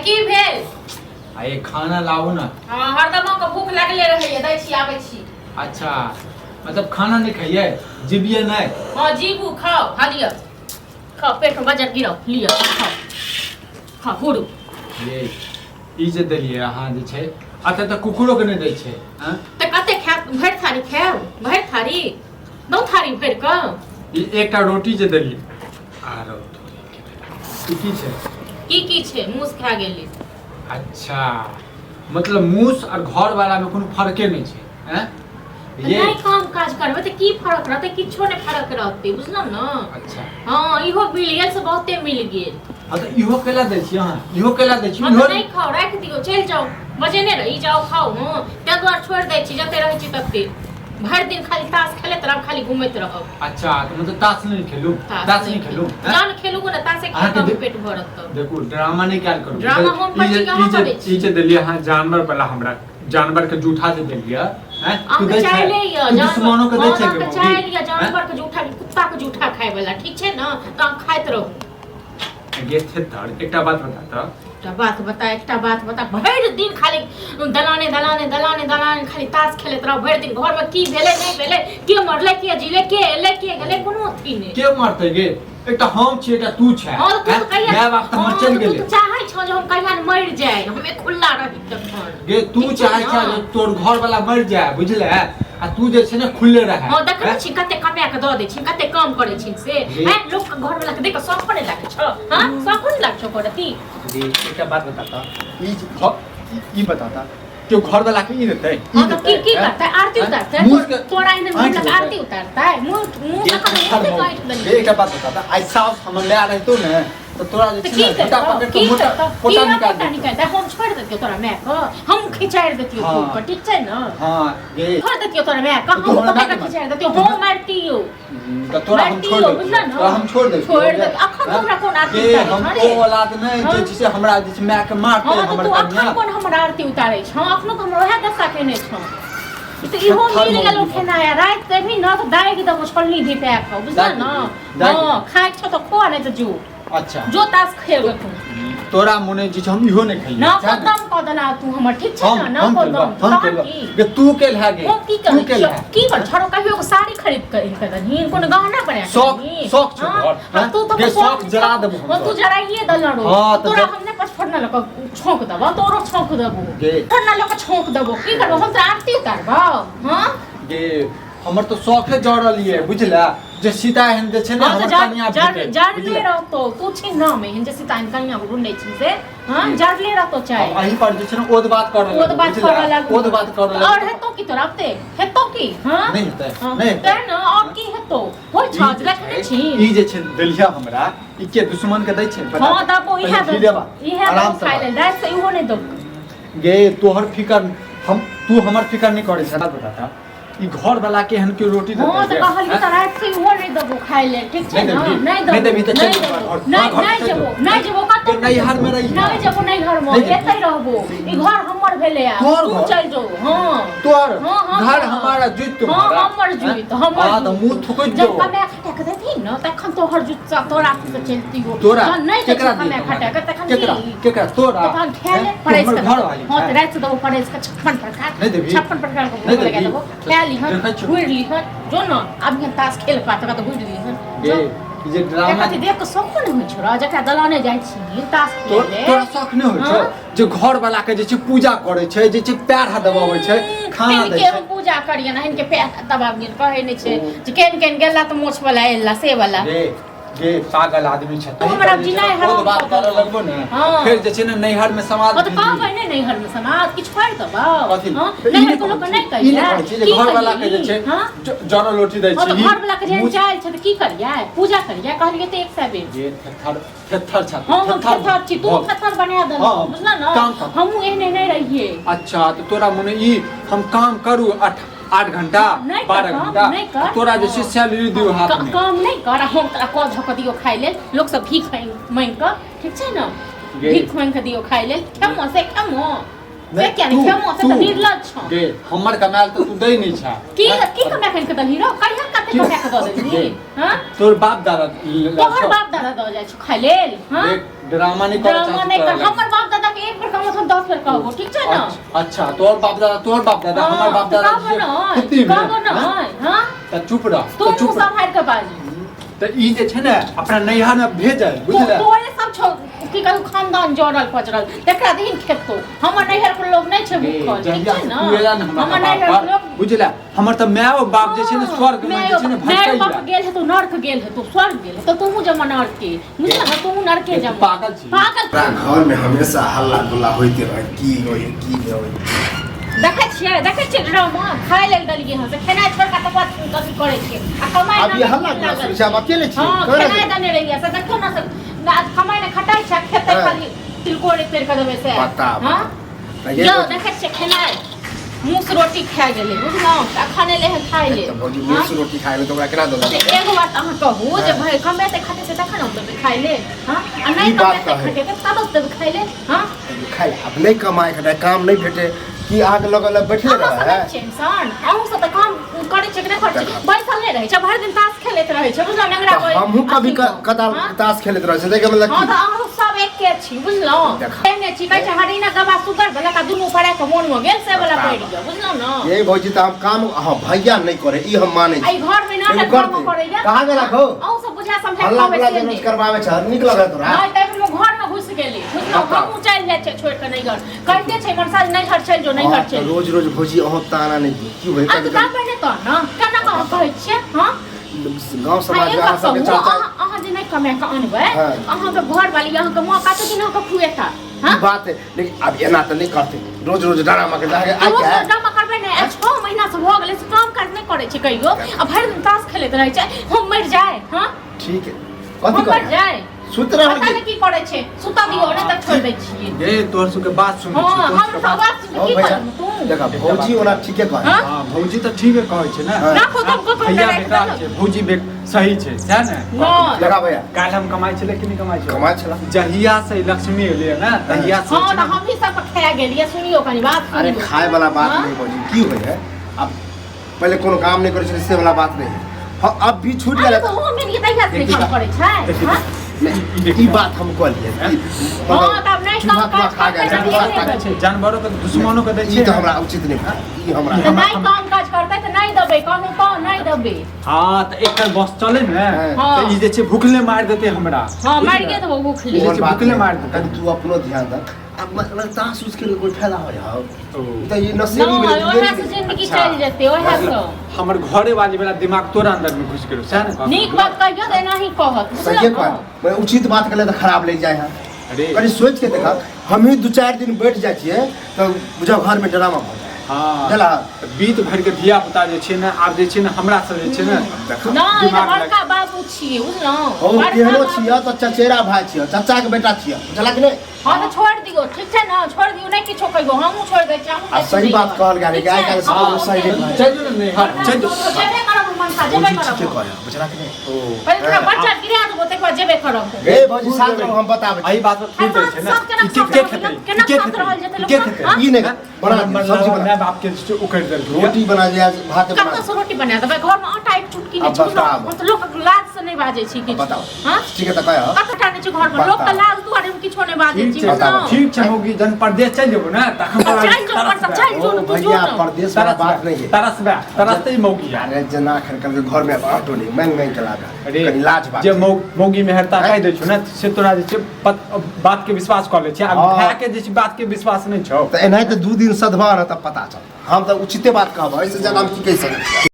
की भेल? आ ये खाना लाबू ने। हाँ, हरदम के भूख लागले रहैया, दै छी, आबै छी। अच्छा, मतलब खाना नहीं खाइए, जीबिए नहीं? हाँ, जीबू, खाओ। हाँ, लिअ, खाओ, पेट में बजर गिराओ, लिअ, खाओ, खाओ, हुरू। ये ई जे देलियै अहाँ जे छै, अतऽ तऽ कुकुरो के नहि दै छै, हाँ? तऽ कते खायब? भरि थारी खायब? भरि थारी, दू थारी भरि कऽ। ई एकटा रोटी जे देलियै, आरो ई की छै? की की छै? मूस खा गेली। अच्छा, मतलब मूस और घर वाला में कोनो फर्के नहि छै, हैं? ये नहि काम काज करबै तऽ की फर्क रहतै? किछो नहि फर्क रहतै, बुझलहुँ ने? अच्छा। हँ, इहो मिल गेल से बहुते मिल गेल। हाँ, तऽ इहो केला दै छी अहाँ? इहो केला दै छी? हँ, तऽ इहो नहि खाउ, राखि दियौ, चलि जाउ। बजेने रही, जाउ खाउ। हँ, ताहि दुआरे छोड़ि दै छी, जते रहै छी तते। भरि दिन खाली ताश खेलैत रहब, खाली घूमैत रहब। अच्छा, तऽ मतलब ताश नहि खेलू? ताश नहि खेलू, हैं? जान खेलू ने, ताशे अहाँके खेल कऽ पेट भरत तऽ। देखू, ड्रामा नहि कयल करू। ड्रामा हम ई जे- करै छी, अहाँ ई जे- करै छी। ई जे देलियै अहाँ जानवर वाला, हमरा जानवर के जूठा जे देलियै, हैं? तू अहाँके दै छै? चाइले यऽ तू दुश्मनो के दै छै अहाँके के चाइल यऽ हैं? जानवर के जूठा, कुत्ता के जूठा खाय वाला, ठीक छै ने? तऽ अहाँ खाइत रहू। गे थेथर, एकटा बात बता तऽ। एकटा बात बता, एकटा बात बता। भरि दिन खाली दलाने दलाने दलाने दलाने खाली ताश खेलैत रहू भरि दिन। घरमे की भेलै, नहि भेलै, के मरलै, के जीलै, के एलै, के गेलै, कोनो अथी नहि। के मरतै गे? एकटा हम छी, एकटा तू छै। हँ, तऽ तू तऽ कहिया माय बाप तऽ हमर हँ, चलि तऽ तू गेलै। तऽ चाहै छह जे हम कहिया ने मरि जाय, हम खुल्ला रही तखन। गे, तू ठीक छै चाहै ने? छै जे तोर घर वाला मरि जाय, बुझले? आ तू जे छै ने खुल्ले रहे। हँ, देखै छी कते कमा के दऽ दै छी, कते काम करै छी से। जी। हैं, लोक के घर वाला के देख कऽ शौको नहि लागै छौ? हँ, शौको नहि लागै छौ करती? जी, एकटा बात बताता, ई जे ई बताता, केओ घर वाला के ई देतै? ई हँ, तऽ की देतै, की हैं? करतै? आरती हैं? उतारतै? मुँह के तोरा एहन आँखि मुँह देतै। आरती उतारतै? मुँह मुँह जे तखन थर मुँह मौत। काटि गे, देलियै। एकटा बात बताता, आइ साउस हमर माय रहितो ने तऽ तोरा जे तऽ छै की ने झोटा करतौ? पकड़ि की कऽ मोटा करतौ? पोटा की निकालि पोटा देतौ। निकालि हम छोड़ि देतियौ तोरा माय के? हम खिचारि देतियौ हाँ। खूब के, ठीक छै ने? हँ गे। छोड़ि देतियौ तोरा माय के, तू हम हमरा पकड़ि मायके कऽ मार। खिचारि देतियौ, हम मारतियौ। तऽ तोरा हम छोड़ि मारतियौ, देतियौ। बुझलऽ ने? तोरा हम छोड़ि देतियौ। छोड़ि देतियौ। अखन हाँ? तोरा कोन आरती गे, उतारै हम छौ रे? ओ औलाद नहि हाँ? जे छै से हमरा जे छै मायके मारतै हँ, तऽ हमर तू कनिया। अखन कोन हमर आरती उतारै छौ? अखनो तऽ हमर वएह दशा केने छौ। तऽ इहो थर मिल गेलौ मौगी। खेनाइ। आ राति के एबही ने तऽ दागि देबौ छोलनी धिपा कऽ, बुझलऽ दागि ने? देबही, दागि हँ, खाइ छौ तऽ खो, नहि तऽ जो। अच्छा। जो ताश खेल तू। तोरा मोने जे छै हम इहो नहि खेलियै। ना सएह ने? खत्म कऽ देला तू हमर, ठीक छै हम ने? ना हम कऽ केलबा दम हम तहन केलबा की? गे, तू केल है गे? हम की तू करै केल छियौ? है? की कर छरो? कहियो एगो साड़ी खरीद कऽ आनि कऽ देलही? कोनो गहना बना कऽ शौक देलही? शौक छौ हाँ? तोहर, हाँ, हाँ? तू तऽ गे, शौक शौक जरा देबो हम हाँ, तू तोहर। जराइए देलऽ रो। हाँ, तऽ तोरा हम नहि पचफड़ना लऽ कऽ छौंक देबौ, तोरो छौंक देबो। गे। पचफड़ना लऽ कऽ छौंक देबो। की करबो? हम तोरा आरती उतारबौ? हाँ। गे, हमर तऽ शौखे जरल ये, बुझला? जे सीता एहन जे छै ने हाँ, तऽ हमर जर कनिया जर भेटै, जरले बुझला? रहतो तू छी ना में एहन जे सीता एहन कनिया ढूंढै छी से, हाँ, जी। जरले रहतो चाहे। अब अही पर जे छै ने ओद बात करऽ ओ तऽ बात बुझला? करऽ लागू। ओद बात करऽ लागू। और हेतो की तोरा ओते? हेतो की? हाँ, नहि हेतै, हाँ, नहि हेतै। तें ने, और की हेतो? होइ ई छौ जे देखने छै, छी। ई जे छै देलिया हमरा, ई के दुश्मन के दै छै? बता हाँ, दे। दबो इहे पहिले दबो, धीरे बा, इहे आराम दबो से खाइ बात। लेल। राति से इहो नहि दबो। गे, तोहर फिकर हम, तू हमर फिकर नहि करै छै, बात बताता, ई घर वाला के एहन के रोटी देतै हाँ, तऽ गे? कहलियै हैं? तऽ राति से इहो नहि देबो खाइ लेल, ठीक छै नहि ने? देबही? नहि नहि देबो। देबही तऽ चलि नहि जो देबो। घर, नहि घर नहि चलि जेबो, जो। नहि जेबो कतौ। गे, नैहर में रही। नहि जेबो नैहर में, नहि जेबही? एतै रहबो। ई घर हमर भेलै आ तोहर तू घर? चलि जो। हाँ। तोहर हाँ, हाँ, घर हाँ। हमारा, जुत हाँ, तुम्हारा। हमर हैं? जुइत, हमर हाँ, तऽ जुइत। मुँह थुकैत जब जो। कमाए खटा के देथिन ने तखन तोहर जुत तोरा अथी से चलती हो। तोरा जहन नहि दै केकरा छै कमाए दियौ? खटा के तखन केकरा की? केकरा तोरा? तखन खाए ले हैं? तू परसि हमर के घर देबो। वाली हाँ, तऽ छै। राति से देबो परसि के 56 प्रकार। नहि देबही? 56 प्रकार के नहि भोग लगा देबही? देबो, खा लिहन, देखै छियौ। घुरि लिहन। जो न आब यहाँ ताश खेल पा तकरा तऽ घुरि लिहन। गे, जो। ई जे ड्रामा एकरा देख कऽ शौको नहि होइ छौ रे, जकरा दलाने जाइ छी ताश तोर खेले। तोरा शौक नहि होइ छौ हाँ? जे घर वाला के जे छै पूजा करै छै, जे छै पैर हाथ दबाबै छै, खाना दै हिनके छै? हम पूजा करियन, हिनके पैर हाथ दबाबियन? कहै नहि छै जे केहन केहन गेला तऽ मोछ वाला एला से वाला। गे गे, पागल आदमी छै। तू हमरा जिनाइ हराम बहुत बात कऽ करऽ देलहो। लगबो ने, हाँ। फेर जे छै ने नैहर में समाज हाँ, तऽ कहबै नहि नैहर में समाज किछु फाड़ि देबौ? कथी? हाँ? तऽ ई नैहर नहि के लोक कहै नहि छी, ई नहि कहियै? कहै छी जे की घर वाला के जे कहियै? छै हाँ? जरल रोटी दै हाँ, छी। तऽ घर वाला के जेहन मुँह- चालि छै तऽ की करियै? पूजा करियै? कहलियै तऽ 100 बेर। जे थेथर थेथर छ। हाँ, हम थेथर छी, तू हाँ। थेथर बना देलहो, हाँ, बुझल ने? काम कर। हमहूँ एहने नहि रहियै। अच्छा, तऽ तोरा मने ई हम काम करू 8 8 घंटा, नहि कर 12 काम, घंटा, नहि कर। तोरा जे छै सैलरी दियौ हाथ में। काम नहि कर आ हम तोरा कऽ धऽ कऽ दियौ खाइ लेल, लोक सब भीख मांगि कऽ, ठीक छै ने? गे। भीख मांगि कऽ दियौ खाइ लेल, खेमो से खेमो से नहि, किया नहि तू- खेमो से? तऽ तू- निर्लज छौ। गे, हमर कमायल तऽ तू दै नहि छा। की की कमा कऽ देलही रौ? कहिया कते की- कमा कऽ दऽ देलही? गे। हाँ? तोर बाप दादा तोहर बाप दादा दऽ जाइ छौ खाइ लेल? हाँ? ड्रामा नहि करऽ ड्रामा नहि कर। हमर बाप दादा के एक बेर कहबो हम 10 बेर कहबो, ठीक छै ना? अच्छा, अच्छा तोहर बाप दादा, तोहर बाप दादा, हमर बाप दादा कहबो जे न, खेती में, कहबो न, हाँ? हां। तऽ चुप रह, तू तऽ मुँह चुप रह। सम्हारि के बाज। तऽ ई जे छै ने अपना नैहर में भेजल, बुझले? तोरे सब छौ की कहू खानदान जड़ल पचरल, देखरा दहीन खेतो। हमर नैहर के लोग नहि छै भूखल, ठीक जहिया छै से ना? तू एला ने हमरा हमर बाप नैहर पर, के लोग बुझले, हमर तऽ माय बाप जे छै ने स्वर्ग में जे छै ने माय भटकै बाप गेल हेतौ, नर्क गेल हेतौ, स्वर्ग गेल हेतौ, तोहूँ जमा नर्क के, बुझल ने? तोहूँ नर्के तू जमा। पागल छी। पागल। पूरा घर में हमेशा हल्ला गुल्ला होते रहे, की होई की नहीं होई। देखै छियै, देखै छियै ड्रामा, खाय लेल देलियै हँ से खेनाइ छोड़ि कऽ तकर बाद अथी करै छियै आ कमाइ आब ये नामे हल्ला गुल्ला लागल सुनै छियै, आब अकेले छियै, हँ, करै खेनाइ देने रहियै से देखियौ ने, से कमाइ ने खटाइ छै, खेतै खाली तिलकोरे तोड़ि कऽ देबै से। बताब। हँ तऽ ये यौ देखै छियै खेनाइ, मुँह से रोटी खा गेलै, बुझलहुँ? तऽ अखन एलै हँ खाय लेल। तऽ भौजी मुँह से रोटी खाय ले तऽ ओकरा केना दऽ तऽ देबै? एगो बात अहाँ कहू जे भाय कमेतै खटेतै तखन हम देबै खाय लेल, हँ? आ नहि ई बात कमेतै तऽ है। खटेतै तब देबै खाय लेल, हँ? खाय ले। आब नहि कमाय खटाय काम नहि भेटे की अहाँके लग लग बैठले अहाँ रहै सब है? नहि छियै इंसान, अहूँ सब तऽ काम करै छियै कि नहि करै छियै? बैसल नहि रहै छै, भरि दिन ताश खेलैत रहै छै, बुझलहुँ? नेंगरा तऽ हमहूँ कभी अथी कऽ, कदाल हँ? ताश खेलैत रहै छै, ताहिके मतलब हँ की? तऽ अहूँ सब एके छी, बुझलहुँ? देखा। एहने छी, कहै छै हरिना गवा सुगर भेलक आ दुनू पराय के मोन मे गेल से वाला पड़ि गेल, बुझलहुँ ने? ये भौजी तऽ हम काम हाँ भैया नहि करे ई हम मानै एहि छी। घर मे नाटक एगो ड्रामा करतै। करैया। कहाँ गेला खो? अहूँ सब बुझा समझा हल्ला कहबै गुल्ला से जे रोज नहि। करबाबै छ नीक लगै तोरा? नहि तऽ एखन घर मे घुसि गेली, बुझलहुँ? बताउ। हमहूँ चलि जाइ छियै छोड़ि कऽ नैहर, कहिते छै मनसा जे नैहर चलि जो, नैहर हाँ, तऽ चलि जो। रोज रोज भौजी अहाँ ताना नहि दियौ, की होइ आ तऽ कभी दाबै नहि तऽ ने केना कऽ कहै छियै? हँ कभी गाँव आ समाज एक में अहाँ बात सबके कहू, चर्चा अहाँ जे नहि कमा कऽ अनबै, हाँ। अहाँके घरवाली, अहाँके माँ कते दिन अहाँके खुएता? हाँ? ई बात है, लेकिन आब एना तऽ नहि करतै रोज रोज ड्रामा के जाके आइ रोज के रोज ड्रामा करबै नहि। आ 6 महीना से भऽ गेलै से काम काज नहि करै छै कहियो आ भरि दिन ताश खेलैत रहै छै। हम मरि जाय? हँ, ठीक है, कथी हम मरि करे जाय? सुति रहल पता की? नहि की करै छै, सुता दियौ नहि तऽ छोड़ि दै छियै। गे तोहर सबके बात सुनै हँ छी, तोहर हम सबके सब बात बात सुनि हौ की भैया, करब तू? देखा भौजी ओना ठीके कहै। हाँ? हँ भौजी तऽ ठीके कहै छै ने। हाँ। राखो तऽ हमको भैया राखि बेकार देलक। छै, भौजी बे सही छै, सएह ने? नहि। देखा भैया, काल्हि हम कमाइ छलै कि नहि कमाइ छलै? कमाइ छला। जहिया से ई लक्ष्मी एलै ने तहिया से हँ छै तऽ ने। हमही सब खाए गेलियै, सुनियौ कनी बात अरे सुनियौ। खाय वाला बात हाँ? नहीं भौजी, की होइ है अब पहिले कोनो काम नहि करै छलै से वाला बात नहीं है। हाँ, अब भी छूट अरे गेल। तऽ ओहो मिल तहिया से देखी काम तऽ- करै छै, देखी हाँ? तऽ- ई बात हम कहलियै कि हँ मतलब तब नहि चूहा काम तुहा काज खा गेल, करतै तऽ चूहा नहि खा देबै। छै, जानवरो के दुश्मनो के दै ई छै। तऽ हमरा उचित नहि भेल, ई हमरा तऽ नहि काम काज करतै तऽ नहि देबै, कहलहुँ तऽ नहि देबै। हँ तऽ एकर बस चले ने हाँ। तऽ ई जे छै भुखले मारि देतै हमरा। हँ मारिए देबौ भुखले। ई जे ओहन छै बात भुखले नहि। मारि देतै। कनि तू अपनो ध्यान दे। अब मतलब ताश उस खेल के कोई फायदा हो जाओ ओ। तऽ ई नशेड़ी नहि भेलै, ओएह से भेलै। जिंदगी अच्छा। चलि जेतै ओएह से। हमर घरे वाली वाला दिमाग तोरा अंदर में घुसि गेलो, सएह ने कहलहुँ? नीक बात कहियौ तऽ एनाही कहत, सहिए बुझलहुँ? कह, मैं उचित बात के तऽ खराब ले जाए है। अरे कनि सोच के देखा, हमही 2-4 दिन बैठ जाइ छियै तऽ बुझाओ घर में ड्रामा भऽ जाइ है। हँ बुझला? तऽ बीत भरि के धिया पुता जे छै ने आब जे छै ने हमरा सब जे छै ने देखा। नहि तऽ दिमाग बड़का बाबू छियै, बुझलहुँ? हो बड़का केहनो बाबू। छियै तऽ चचेरा भाय छियै, चाचा के बेटा छियै, बुझला कि नहि? हँ तऽ छोड़ि दियौ, ठीक छै ने? छोड़ि दियौ, नहि किछो कहियौ, हमहूँ छोड़ि दै छियै, हमहूँ आ जाइ छी सही बात नैहर। कहल गेल ठीक कि आइ छै? काल्हि सब हँ, सही ओते- कहै। चलि जो ने नैहर, चलि जो। जेबे करब मनसा, जेबे भौजी करब। ठीके कहै, बुझला कि नहि? ओ पहिले तोरा बच्चा गिरा देबो तकर बाद जेबे करब। गे भौजी साथ रहू, हम बताबै एहि छी। बात पर थूक दै छै ने। सब केना ई के साथ के रहल खेतै? केना ई के साथ खेतै? रहल जेतै ई के लोक? खेतै? हाँ? ई नहि बना हमर दियौ, सब्जी बना माय बाप के जे छै उकरि देलकै। रोटी बना दिया, भात बना कतऽ से रोटी बना देबै? घर में आटा एक चुटकी नहि अब छै, बुझलहुँ? बताउ। हम तऽ लोकक लाज से नहि बाजै छी किछु। बताउ। हाँ? ठीक है तऽ कह। कतऽ टा नहि छै घर में, लोक के लाज दुआरे हम किछो नहि बाजै ठीक छी, छै, बुझलहुँ? ठीक छै मौगी, जहन परदेश चलि जेबो ने तखन तोरा चलि जो ऊपर से, चलि जो ओ ने, तू जो भैया ने। परदेश वाला बात नहीं है। तरसबे तरसते ही मौगी है। अरे जना खन कल घर में आटो नहीं मांग मांग के लागा, अरे कनि लाज बात जे है। मौगी मेहरता कहि दै छौ ने से तोरा जे छै बात के विश्वास कऽ लै छै आ हाँ। भाय के जे छै बात के विश्वास नहि छौ। तऽ एनाहिते 2 दिन सधवा रहत तब पता चलत। हम तऽ उचिते बात कहब, एहिसँ ज्यादा हम की कहि सकै छी?